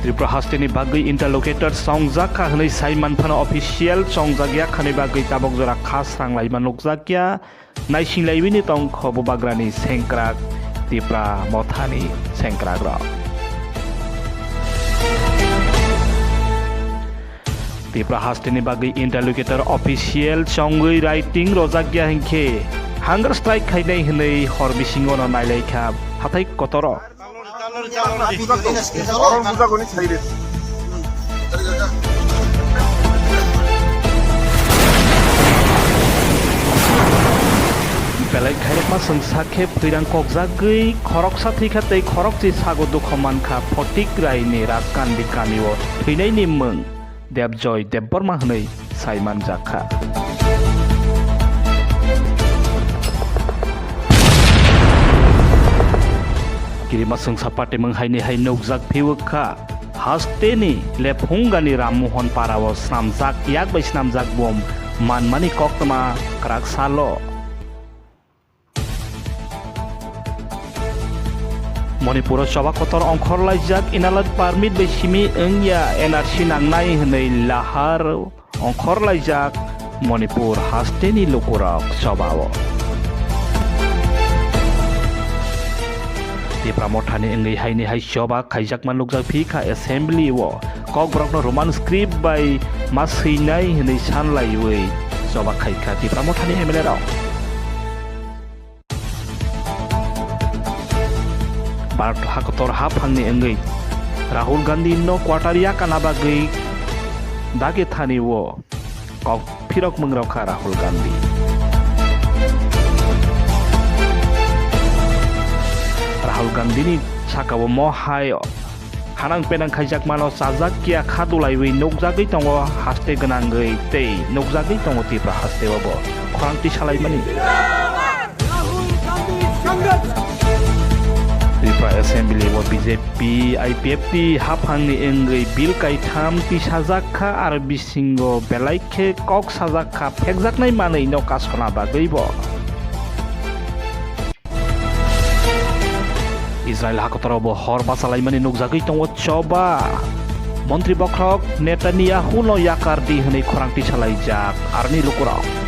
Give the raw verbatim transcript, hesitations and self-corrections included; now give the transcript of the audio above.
Tripura hasteni bagwi interlocutor chongjak kha hwnwi sai manphano official chongjak yakhani bagwi tabok jora kha srang laima nukjakya. Naising laiwini tongkho bubagrani sengkrak Tipra mothani sengkrakrok. Tipra hasteni bagwi interlocutor official chongwi writing rojakya hinkhe hunger strike khainai hwnwi hor bisingono nailaikha hathai kotoro. Belai khairokma chwng sakhe phwirang kokjagwi khoroksa thwikha tei khorokchi sago dukho mankha Photik Raini Rajkandi kamio thwinaini mwng Debjoy Debbarma hwnwi sai manjak kha. Kirima chwngsa patimwng haini hai nukjak phiwk kha. Hasteni Lephungani Rammohon Parao snamjak yak bai snamjak bom manmani koktwma kwrak salo. Manipuro choba kotor ongkhorlaijak inner line permit bai simi wngya N R C nangnai hwnwi lahar ongkhorlaijak Manipur hasteni lukurok chobao. Tipra mothani wngwi haini hai choba khaijakma nukjak phi kha assembly o. Kokborokno Roman script bai ma swinai hwnwi sanlaiwi choba khai kha Tipra mothani M L A rok. Bharat hakotor haphangni wngwi Rahul Gandhi no quarter yakana bagwi dagi thani o kok phirok mwngrok kha Rahul Gandhi. Rahul Gandhini saka o mo hai hanang penang khaijakmano chajak kiya kha dulaiwi nukjagwi tongo haste gwnangwi tei nukjagwi tongo Tipra haste o bo khorang tisalaimani. Tripura Assembly o B J P, I P F T haphangni wngwi bill kaitham tisajak kha, aro bisingo belai khe kok sajak kha phekjaknai manwi no kasona bagwi bo. Israel hakotoro bo hor bachalaimani nukjagwi tongo choba. Montri bokhorok Netanyahu no yakar di hwnwi khorang tisalaijak aroni lukurok.